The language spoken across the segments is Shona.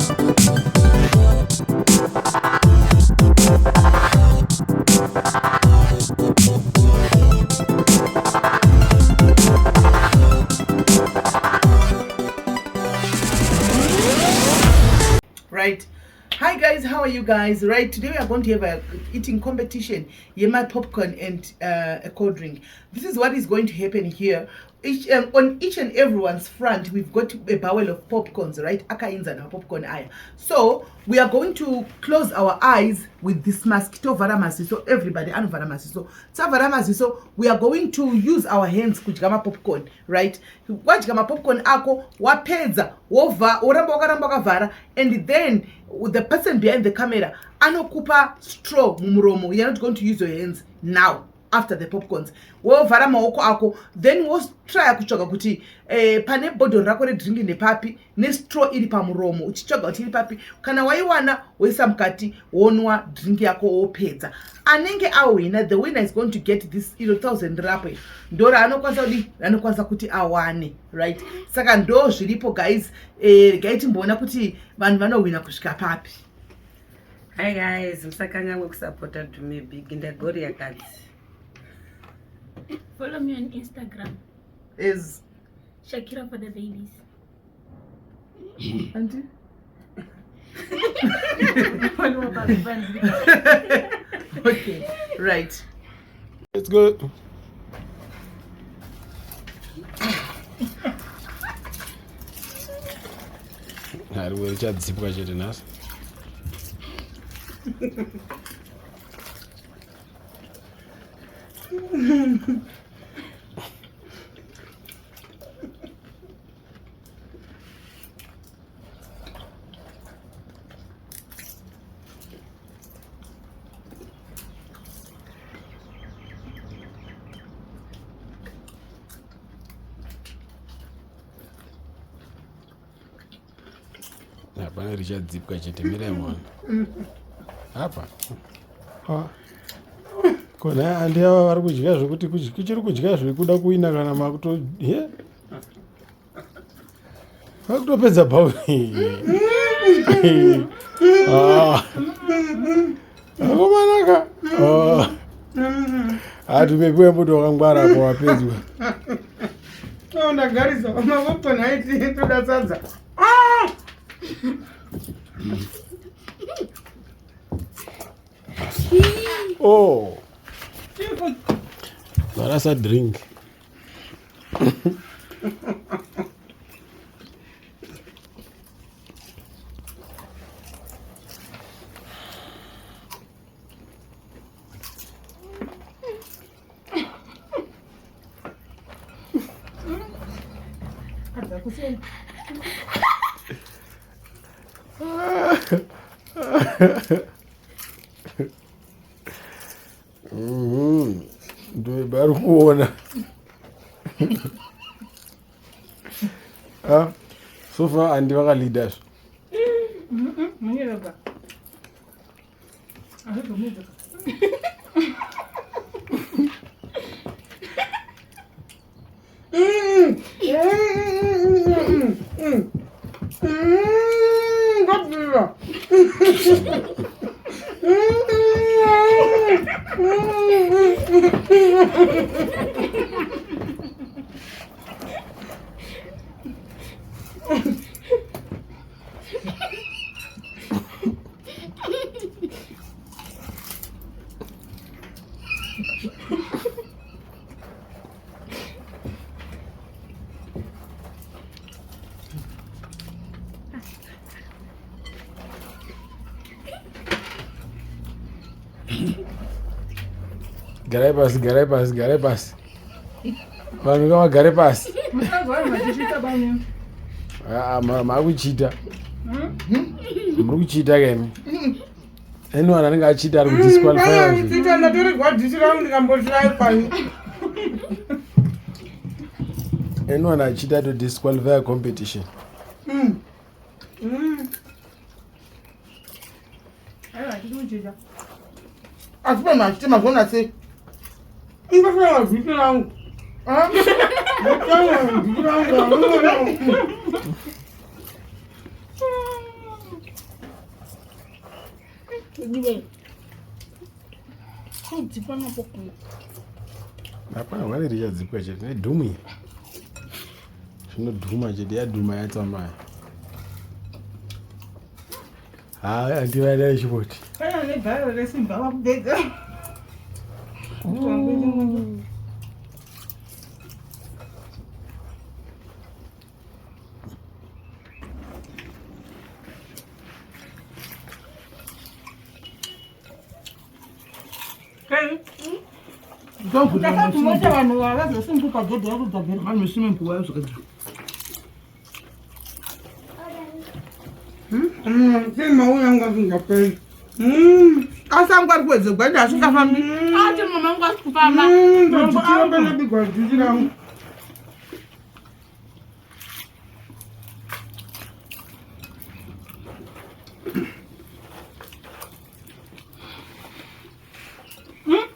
Right. Hi guys, how are you guys? Right, today we are going to have a eating competition. Yema popcorn and a cold drink. This is what is going to happen here. On each and everyone's front, we've got a bowl of popcorns, right? Akainza na popcorn aya. So we are going to close our eyes with this mask. Tovhara maziso, everybody anovhara maziso. Tavhara maziso, we are going to use our hands kudya mapopcorn, right? Wadya mapopcorn ako, wapedza, wova, woramba wakaramba wakavhara, and then the person behind the camera anokupa straw mumuromo. You are not going to use your hands now after the popcorns. Wovhara maoko ako, then wotrya kutsvaga kuti pane bhodhoro rako redrink nepapi, nestraw iri pamuromo, uchitsvaga kuti iri papi. Kana waiwana, woisa mukati, wonwa drink yako, wopedza. Anenge awina, the winner is going to get this iro 1000 rapo, ndo raanokwanisa kudi, raanokwanisa kuti awane, right? Saka ndo zviripo guys. Regai timboona kuti vanhu vanowina kusvika papi. Hi guys, musakanganwe kusapota Dume Big ndagori yakadzi. Follow me on Instagram. Is Shakira for the babies. Auntie? Okay, right. Let's go. Hari richadzipwa chete nhasi. Hapana richadzipwa chete, mirai mwana apa. Kona handi ava vari kudya zvekuti kuchiri kudya zvekuda kuwina kana makuto ye vakutopedza bhau. Akomanaka hatumepiwe mbuti wakangwara apo wapedzwa. Ndagarisa mapopcorn aiti toda sadza. Oh. Varasa drink. Ndo kuona. Ah, so far andi vakalida zvo. Garai pasi, garai pasi, garai pasi. Vanhu ngavagare pasi. Makuchita. Muri kuchita kemi. Anyone anenge achiita ari kudisqualify. Ndatorerwa dhishi rangu ndikambosvira pani. Anyone achiita to disqualify competition. Asi vanhu vachiti mazviona sei? Ingosvira dhishi rangu. Dhishi rangu. Ndiwe. Kudzipwa mapopcorn. Hapana wani richadzipwa chete nedhumu iri. Zvinodhuma chete yadhuma yatsamaya. Haa andivada chimoti. Kana nebharo resimba vakupedza. Ndakati mota vanhu vavazosunguka gedhe yakudzagera. Vanhu veswimming pool vazokadzi. Mauya anga asingaperi. Asi angu ari kuwedzegwa ende asingafambi. Ati mama wangu asi kufamba. Ndadzikira panabigwa dhishi rangu.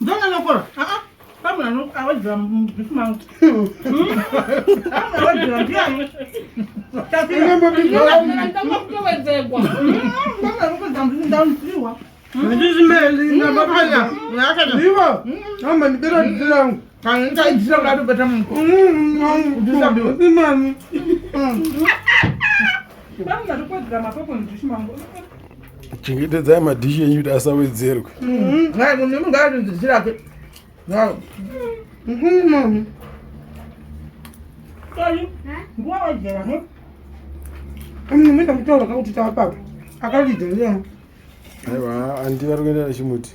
Ndonanokora. Pamwe awedzera mudhishi mangu. Pamwe awedzera ndiani? Ndanga kutowedzegwa. Pamwe arikuwedzera mudhishi ndamupiwa. Handizimeli ndabapanya. Ivo, amba ndibira dhishi rangu. Kana ndaidzira kuda kutobata munhu. Imami. Pamwe arikuwedzera mapopcorn mudhishi mangu. Chengetedzai madhishi enyu kuti asawedzerwe. Ngai munhu munhu ngaadhishi rake. Ngao. Mami. Kani? Nguwa wedzera ne? Mimi kutaura kakuti tava akalidha ndiani? Aiwa andi vari kuenda nechimuti.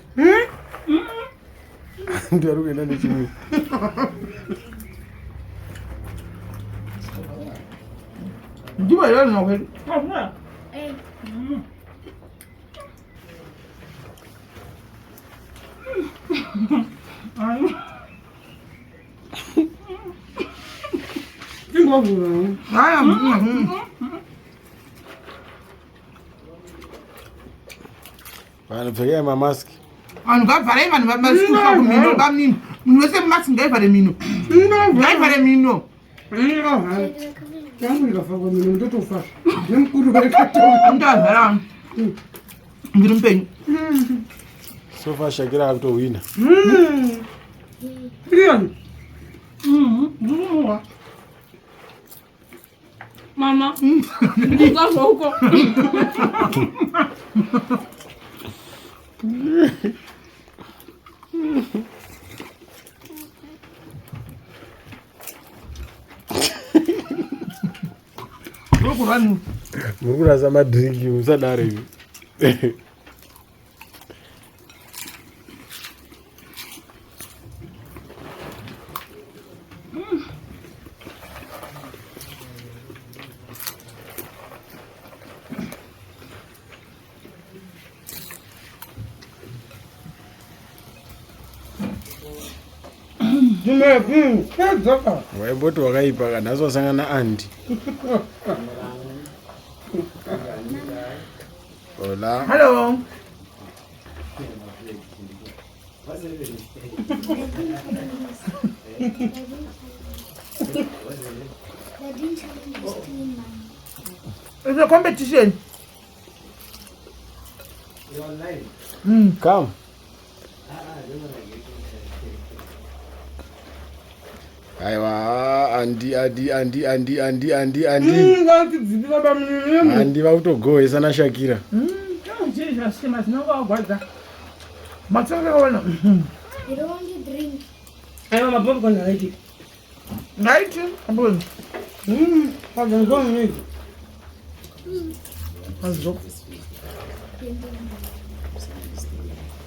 Andi vari kuenda nechimuti. Ndivo here vanhu vakwedu? Eh. Tingovhura. Haya. Vanhu pfekai mamaski. Vanhu ngavharai vanhu vamasikufa kumhino kamino. Munhu wese mumaski ngaivhare mhino. Ngaivhare mhino. Yangu ikafakwa mino ndotofa. Nemukuru wekato. Ndavhara. Ndiri mupenyu. So far Shakira akutohwina. Iyani. Ndirimuwa. Mama. Ndikazwa huko. Ndokurwani. Muri kurasa madhiringi musadaro imi. Pedzoka. Waimboti wakaipa kana nhasi wasangana naandi. Hola. Hello. They're doing something to steal money. It's a competition. Come. Aiwa andi andi andi andi andi andi andi. Ngatidzipira bamunini. Andi vakutogohwesa naShakira. Chii chasema zinongawagwadza. Matsanga You don't want to drink. Aiwa mapopcorn akaiti. Ngaiti. Abone. Padzanzonidi. Azvo.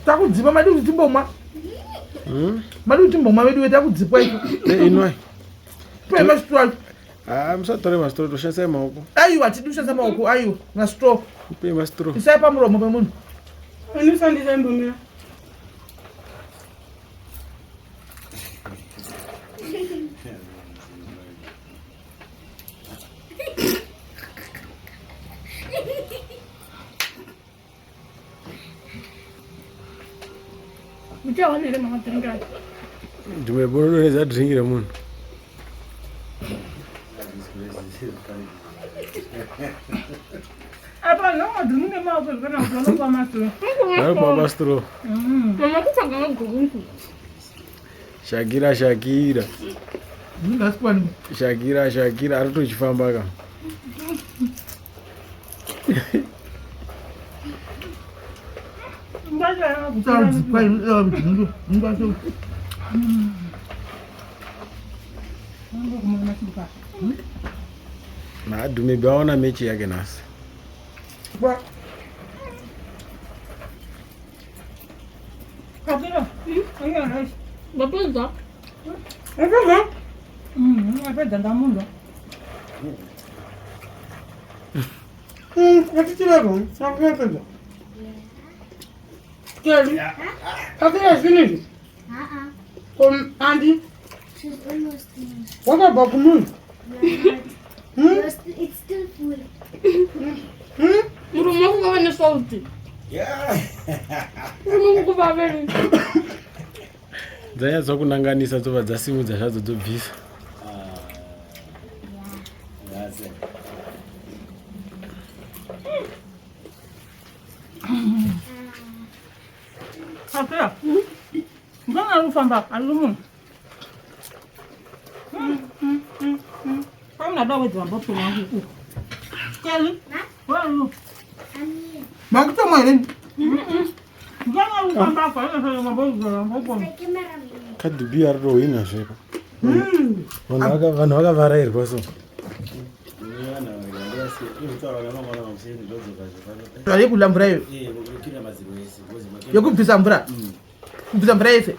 Takudzipa madi kuti timbomwa. Madi kuti timbomwa vedu takudzipwa iko. Eh, inwai. Tuwe masitwa. Ah, musatore masitoro toshandisai maoko. Aiwa tidi kushandisa maoko aiwa na straw. Mupei masitoro. Isai pamuromo pemunhu. Inisandisa imbomira. Muchawanire mama drink racho. Ndimwe bononedza dhiringi remunhu. Apa no drink nemaoko kana kuti vanokupa mastraw. Vanokupa mastraw. Mama kutsvaga magurupu. Shakira Shakira. Shakira Shakira ari kutochifamba ka. Madhume aona mechi yake nhasi. Vapedza. Apedza ndamunzwa. Atitirego, sakupedza. Kelly, akira finish. Uh-uh. Andy, She's almost finished. what about moon? You're not. You're it's still full. Murume kungava nesauti. Murume kukuvaveri. Dzanyatsa kunanganisa dzobva dzasimudza zvadzo dzobvisa. Akira. Ngana ari kufamba ari munhu. Kwamuna wedzera mbopo wangu uku. Kelly, where are you? I'm here. Makutomwa here? Ngana ari kufamba kwa ino mbopo mbopo. The cameraman. Cardi B ari kutohwina zvepo. Vanhu vakavarairwa so. Yekudla mvura iyo. Yekubvisa mvura. Kubvisa mvura yese.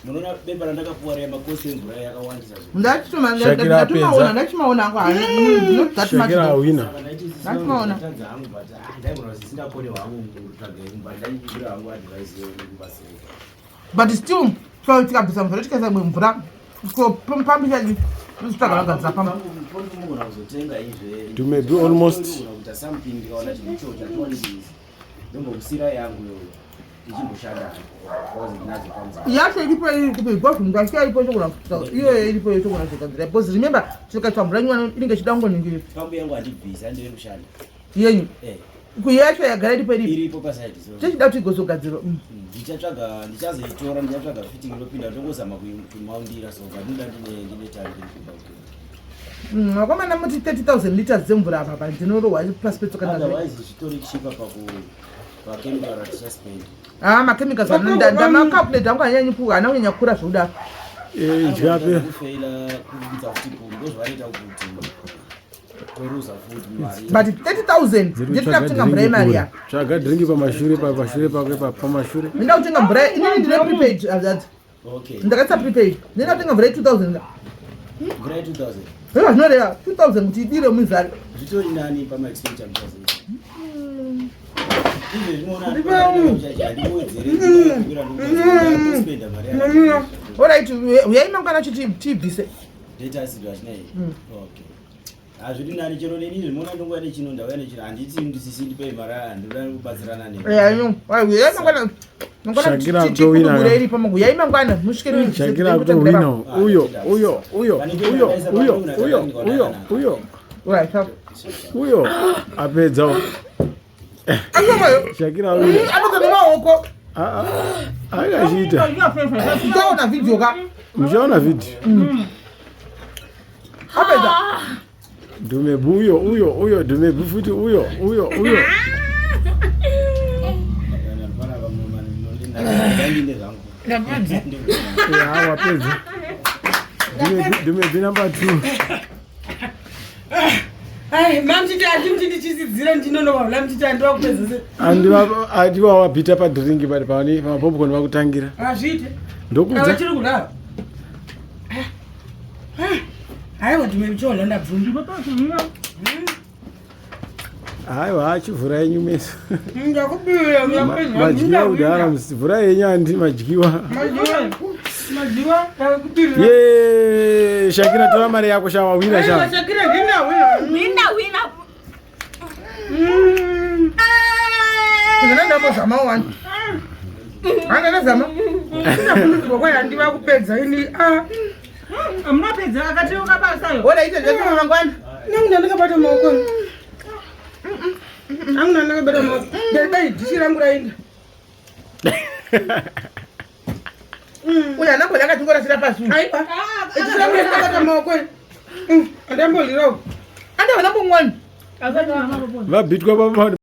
Munoona bepa randakapuwa riya makosi emvura yakawandisa zvo. Shakira apedza. Ndachimaona hangu hani. Not that much. Shakira though. ahwina. Saka ndaiti Ndatimaona. tadza hangu but ndaigona kuti singakone hangu kutsvaga kumba ndaikumbira hangu advice yekubatsira. But still, so tikabvisa mvura tikaisa imwe mvura. Pambisa titsvaga vagadzira pamba. Munogona kuzotenga izve. To maybe almost- Ndinogona kuita something ndikaona chinhu ichocho hatiwani izvi. Ndombokusira yangu iyoyo ichimboshanda because ndinadzo panza. Yacho iripo iri kupi because mukasiya iripo ichogona iyoyo iripo ichogona kugadzira because remember tikaita mvura nyowani inenge ichida kungoningirira Pambu yangu handibvisi handiri kushanda. yenyu Eh, kuyacho yagara iripo iripo iripo paside so. tichida kuti igozogadzirwa Ndichatsvaga ndichazoitora ndichatsvaga fitting inopinda ndongozama kuimaundira so but ndinoda ndine ndine time ndiri kumba. Vakomana muti 30,000 liters dzemvura apa pa dzinorohwa pasi petsoka Otherwise zvitori chipa paku pachemical ratichaspend. Ah, machemicals ndamacalculate angu hanyanyi haana kunyanya kukura zvekudaro. Idya pe. Kufeila kuunza futi pumbu ndozvavanoita kuti toruza futi mari. But 30,000 Dziri ndinoda kutsvaga kutenga mvura dhiringi yemari kure. ya. Tsvaga dhiringi pamashure pashure pako pamashure. Ndinoda kutenga mvura inini ndine prepaid azadzi. Okay. Ndakaisa prepaid. Ndinoda kutenga mvura ye2000. Mvura ye2000 Zviro zvinoreva 2000 kuti idire muzari. zvitori nani pamaexpenditure muchazoita. Izvezvi munoona handiwedzere ndikuspenda mari yakati. Alright, uyai mangwana tiibvise. Data acid vachinayi. Okay. Hazviri nani chero neni izvi munoona ndongouya nechino ndauya nechino handiti ndisisi ndipei mari aya ndinoda kubatsirana newe. Uyai mangwana mangwana Shakira kutowina tikudubure ka. iripo mangu. Uyai mangwana musvike muibvise. Shakira akutohwina uyo uyo uyo uyo uyo uyo uyo uyo Alright. uyo apedza. Ayo. Shakira awina. Anoka nemaoko. Akachiita. Tichaona video ka. Muchaona video. Apedza. Dhumebu uyo uyo uyo dhumebu futi uyo uyo uyo. Ndandinde zvangu. Ya wapedza. Dhumebu number 2. Ai, mamuchiti handimuti ndichisidzira ndinonovaula muchiti handiwa kupedzese. Andiwa wabhita padhiringi pari pani pamapopcorn vakutangira. Hazviite. Ndokudza. Avachiri kudaro. Haiwa dhumebu ndabvuma. Haiwa chivhurai yenyu meso. Ndakubira, Madyiwa kudhara vhurai yenyu handi madyiwa. Madyiwa, ndakubira. Ye Shakira tora mari yako sha wawina sha. Shakira ndinawina. Wina wina. Ndina ndambozama wani. Hanga ndazama. Ndabvunzirwa kwai handiva kupedza ini. Ah, Munopedza akateuka basayo. Ora ite zvekuma mangwana. nangu ndandakabata maoko. Angu ndakabata maoko. Dai dhishi rangu raenda. Uyu anambodya akatingorasira pasi. Aiwa. Dhishi rangu ndakabata maoko. Andambolirawo. Andaona mbomwani. Vabhitwa pamani.